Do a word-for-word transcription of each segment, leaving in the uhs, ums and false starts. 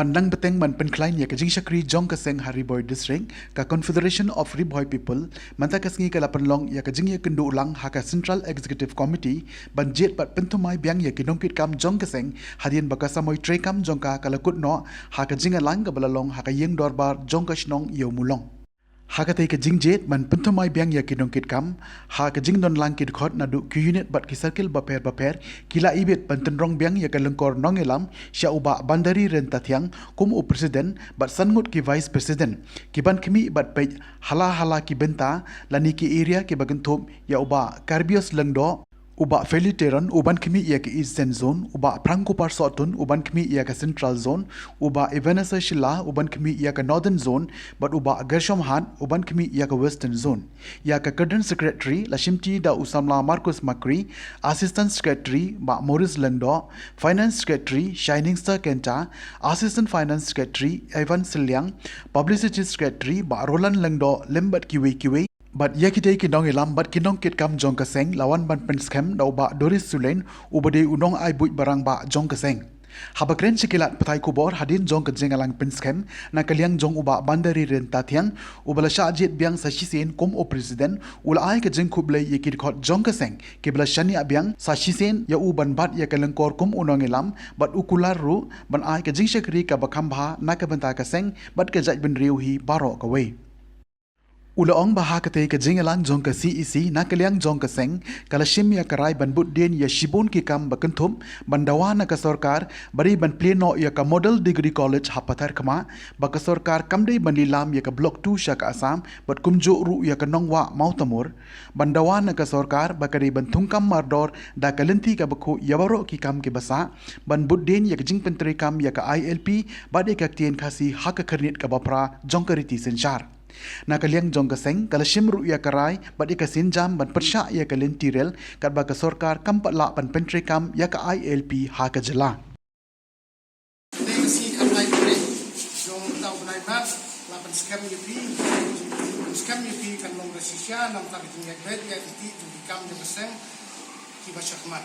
Ban nang bteng ban pynkhlain ïa ka jingshakri jong ka seng ha Ri Bhoi District, ka Confederation of Ri Bhoi People mynta ka sngi ka la pynlong ïa ka jingïakynduh lang ha ka Central Executive Committee ban jied bad pynthymmai biang ïa ki nongkitkam jong ka seng hadien ba ka samoi treikam jong ka ka la kut noh ha ka jingïalang kaba la long ha ka ïing dorbar jong ka shnong Ïewmawlong. Ha katei ka jingjied ban pynthymmai biang ïa ki nongkitkam ha ka jingdon lang ki dkhot naduh ki unit bad ki circle bapher bapher, ki la ibit ban tynrong biang ïa ka lyngkor nongïalam sha u Bah Bandari Ryntathiang kum u president bad san ngut ki vice president, ki ban khmih bad peit hala hala ki bynta lane ki area kiba kynthup ïa u Bah Karbios Lyngdoh, u Bah Felly Teron u ban khmih ïa ka Eastern Zone, u Bah Prangkupar Sohtun u ban khmih ïa ka Central Zone, u Bah Ebenezer Shylla u ban khmih ïa ka Northern Zone, bad u Bah Gershom Hat u ban khmih ïa ka Western Zone. Ïa ka Cadre Secretary la shimti da u samla Marcus Makri, Assistant Secretary Bah Maurice Lyngdoh, Finance Secretary Shining Star Kenta, Assistant Finance Secretary Ivan Sylliang, Publicity Secretary Bah Roland Lyngdoh lem bad kiwei kiwei. Bad ïa kitei ki nongïalam bad ki nongkitkam jong ka seng la wan ban pynskhem da u Bah Doris Sulein uba dei u nongai buit barangbah jong ka seng. Haba kren sha ki lad pathai khubor hadien jong ka jingïalang pynskhem na ka liang jong u Bah Bandari Ryntathiang uba la shah jied biang sa shisien kum u president, u la ai ka jingkhublei ïa ki dkhot jong ka seng kiba la shaniah biang sa shisien ïa u ban bat ïa ka lyngkor kum u nongïalam bad u kular ruh ban ai ka jingshakri kaba kham bha na ka bynta ka seng bad ka jaitbynriew hi baroh kawei. U la ong ba ha katei ka jingïalang jong ka C E C na ka liang jong ka seng ka la shim ïa ka rai ban bud dien ïa shibun ki kam ba kynthup ban dawa na ka sorkar ba dei ban plie noh ïa ka Model Degree College ha Patharkhmah, ba ka sorkar kam dei ban lilam ïa ka Block two sha ka Assam bad kumjuh ruh ïa ka Nongwah Mawtamur, ban dawa na ka sorkar ba ka dei ban thungkam mardor da ka lynti kaba khuid ïa baroh ki kam kiba sah, ban bud dien ïa ka jingpyntreikam ïa ka I L P bad ïa ka ktien Khasi ha ka khyrnit kaba phra jong ka riti synshar. Na ka liang jong ka seng ka la shim ruh ïa ka rai bad ïa ka sienjam ban pyrshah ïa ka lynti rel katba ka sorkar kam pat lah ban pyntreikam ïa ka I L P ha ka jylla. Kane ka sngi khatlai tarik jong uta u bnai March la pynskhem ïa phi, pynskhem ïa phi kan long da shisha namar ka jingïaid leit ïaid lynti jong ki kam jong ka seng kiba shakhmat.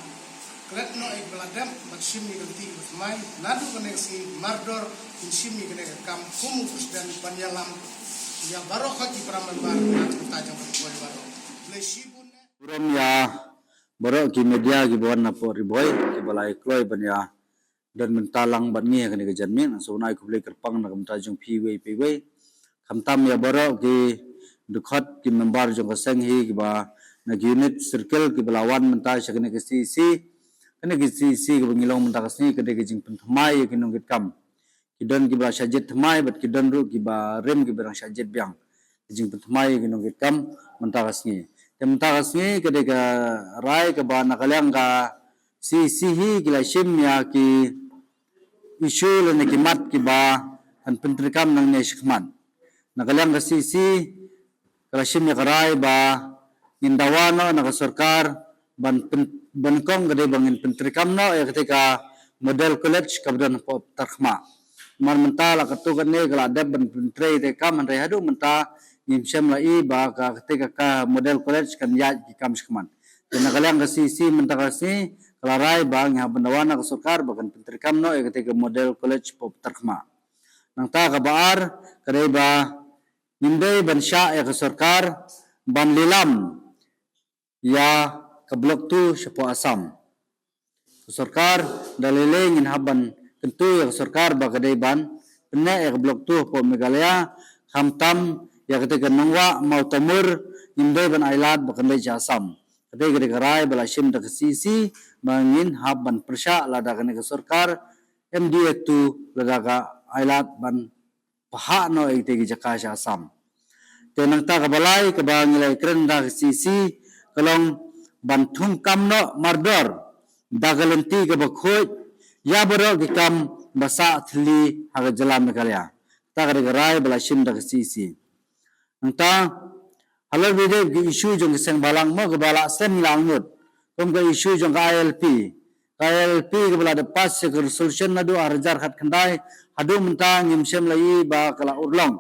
Klet noh ïa kiba la dep bad shim ïa ka lynti kiba thymmai naduh kane ka sngi mardor, ngin shim ïa kane ka kam kum u president ban ïalam ïa baroh ka ki para member na ka bynta jong ka Ri Bhoi baroh. Khublei shibun. Burom ïa baroh ki media kiba wan na pdeng Ri Bhoi kiba la ïa kloi ban ïa don bynta lang bad ngi ha kane ka janmiet, sa wan ai khublei kyrpang na ka bynta jong phi iwei pa iwei. Khamtam ïa baroh ki dkhot ki member jong ka seng hi kiba na ki unit circle kiba la wan mynta sha kane ka C E C. Kane ka C E C kaba ngi long mynta ka sngi ka dei ka jingpynthymmai ïa ki nongkitkam. Ki don kiba la shah jied thymmai bad ki don ruh kiba rim kiba dang shah jied biang. Ka jingpynthymmai ïa ki nongkitkam mynta ka sngi. Te mynta ka sngi ka dei ka rai kaba na ka liang ka C E C hi ki la shim ïa ki issue lane ki mat kiba kan pyntreikam nangne shakhmat. Na ka liang ka C E C ka la shim ïa ka rai ba ngin dawa noh na ka sorkar ban pyn-, ban kong ka dei ba ngin pyntreikam noh ïa katei ka model college kaba don hapoh Patharkhmah. Namar mynta la katto katne ka la dep ban pyntrei katei ka kam, hynrei haduh mynta ngim shym la ïohi ba ka katei ka, ka model college kan ïaid ki kam shakhmat. Te na ka liang ka C E C mynta ka sngi ka la rai ba ngi hap ban dawa na ka sorkar ba kan pyntreikam noh ïa katei ka model college hapoh Patharkhmah. Nangta kaba ar ka dei ba ngim dei ban shah ïa ka sorkar ban lilam ïa ka Block two shapoh Assam. Ka sorkar da lei lei ngin hap ban kyntu ïa ka sorkar ba ka dei ban pynneh ïa ka Block two hapoh Meghalaya, khamtam ïa katei ka Nongwah Mawtamur ngim dei ban ai lad ba kan leit sha Assam. Katei ka dei ka rai ba la shim da ka C E C ba ngin hap ban pyrshah lada kane ka sorkar M D A two lada ka ai lad ban phah noh ïa katei ki jaka sha Assam. Te nangta kaba lai kaba ngi la ïakren da ka C E C ka long ban thungkam noh mardor da ka lynti kaba khuid ïa baroh ki kam ba sah thylli ha ka jylla Meghalaya. Kata ka dei ka rai ba la shim da ka C E C. Nangta halor ba ïadei ki issue jong ki seng bhalang mo kaba la slem ngi la angnud, kum ka issue jong ka I L P. Ka I L P kaba la dep pass ïa ka resolution naduh ar hajar khatkhyndai, haduh mynta ngim shym la ïohi ba ka la urlong.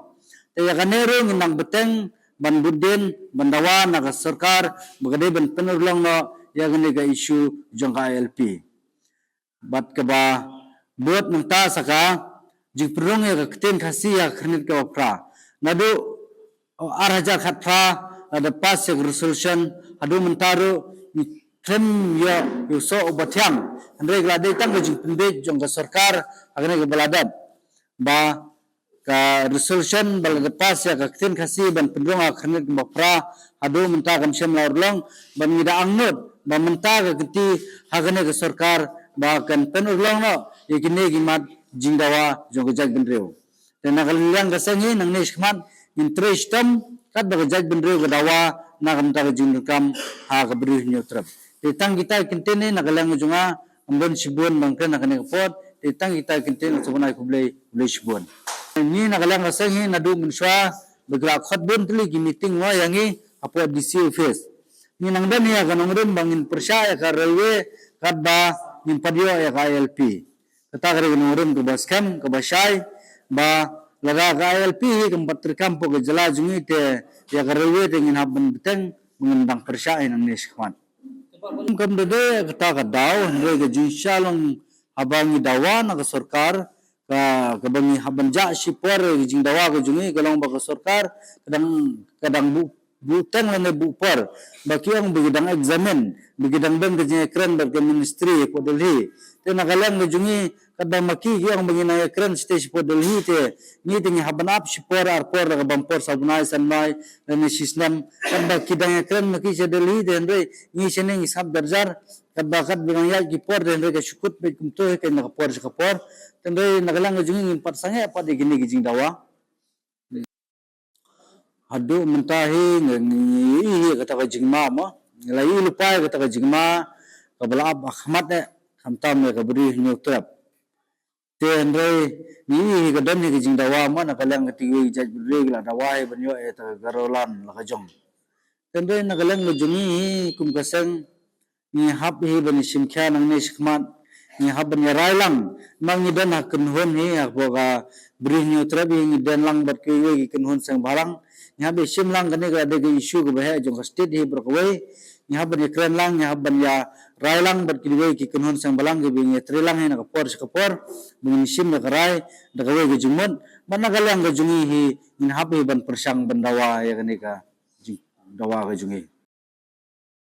Te ïa kane ruh ngin nang bteng ban bud dien ban dawa na ka sorkar ba ka dei ban pynurlong noh ïa kane ka issue jong ka I L P. Bad kaba bud nangta sa ka jingpynrung ïa ka ktien Khasi ïa ka khyrnit kaba phra. Naduh ar hajar khatphra la da pass ïa ka resolution, haduh mynta ruh ngi khlem ïoh ïa u soh uba thiang. Hynrei ka la dei tang ka jingpynbeit jong ka sorkar ha kane kaba la dep, ba ka resolution ba la da pass ïa ka ktien Khasi ban pynrung ha ka khyrnit kaba phra, haduh mynta kam shym la urlong. Bad ngi da angnud ba mynta ka kynti ha kane ka sorkar ba kan pynurlong noh ïa kine ki mat jingdawa jong ka jaitbynriew. Te na ka liang ka seng hi, nangne shakhmat ngin trei shitom katba ka jaitbynriew ka dawa na ka bynta ka jingdonkam ha ka Bri u Hynñiewtrep. Te tang kita ki kyntien hi na ka liang ka jong nga, ym don shibun ba ngan kren ha kane ka por. Te tang kita ki kyntien, nga sngewbha ai khublei, khublei shibun. Ngi na ka liang ka seng hi, naduh mynshuwa ba ki la khot bun tylli ki meeting mo ïa ngi hapoh D C office. Ngi nang don hi ïa ka nongrim ba ngin pyrshah ïa ka railway katba ngin pat ïoh ïa ka I L P. Kata ka dei ka nongrim kaba skhem, kaba shai, ba lada ka I L P hi kam pat treikam hapoh ka jylla jong ngi, te ïa ka railway te ngin hap ban bteng, ba ngin dang pyrshah hi nangne shakhmat. Kam da dei kata ka daw, hynrei ka jingshisha long haba ngi dawa na ka sorkar, ka, kaba ngi hap ban jah shipor ïa ka jingdawa ka jong ngi, ka long ba ka sorkar ka dang, ka dang buh buh teng lane buh por ba ki ong ba ki dang examine, ba ki dang don ka jingïakren bad ka ministry hapoh Delhi. Te na ka liang ka jong ngi, katba ma ki ki ong ba ngin nang ïakren shatei shapoh Delhi, te ngi te ngi hap ban ap shipor ar por, la ka bam por saw bnai, san bnai lane shi snem. Katba ki dang ïakren ma ki sha Delhi, te hynrei ngi shane ngi sngap jar jar. Katba katba nang ïaid ki por, te hynrei ka shu kut beit kumto hi, ka na ka por sha ka por. Te hynrei na ka liang ka jong ngi ngim pat sangeh pat ïa kine ki jingdawa. Haduh mynta hi ngi, ngi ïohi hi kata ka jingma mo. Ngi la ïohi lypa ïa kata ka jingma kaba la ap ha khmat eh, khamtam ïa ka Bri u Hynñiewtrep. Te hynrei ngi ïohi hi ka don hi ka jingdawa mo, na ka liang kata kiwei ki jaitbynriew ki la dawa hi ban ïoh ïa kata ka Garoland la ka jong. Te hynrei na ka liang ka jong ngi hi kum ka seng, ngi hap hi ban ïashim khia nangne shakhmat, ngi hap ban ïarai lang. Ma ngi don ha kynhun hi hapoh ka Bri u Hynñiewtrep hi, ngi don lang bad kiwei ki kynhun seng bhalang. Ngi hap ïashim lang, kane ka la dei ka issue kaba heh jong ka state hi baroh kawei. Ngi hap ban ïakren lang, ngi hap ban ïarai lang bad kiwei ki kynhun seng bhalang kiba ngi ïatrei lang hi na ka por sha ka por, ba ngin shim ïa ka rai da kawei ka jingmut. Bad na ka liang ka jong ngi hi ngin hap hi ban pyrshang ban dawa ïa kane ka jing, dawa ka jong ngi.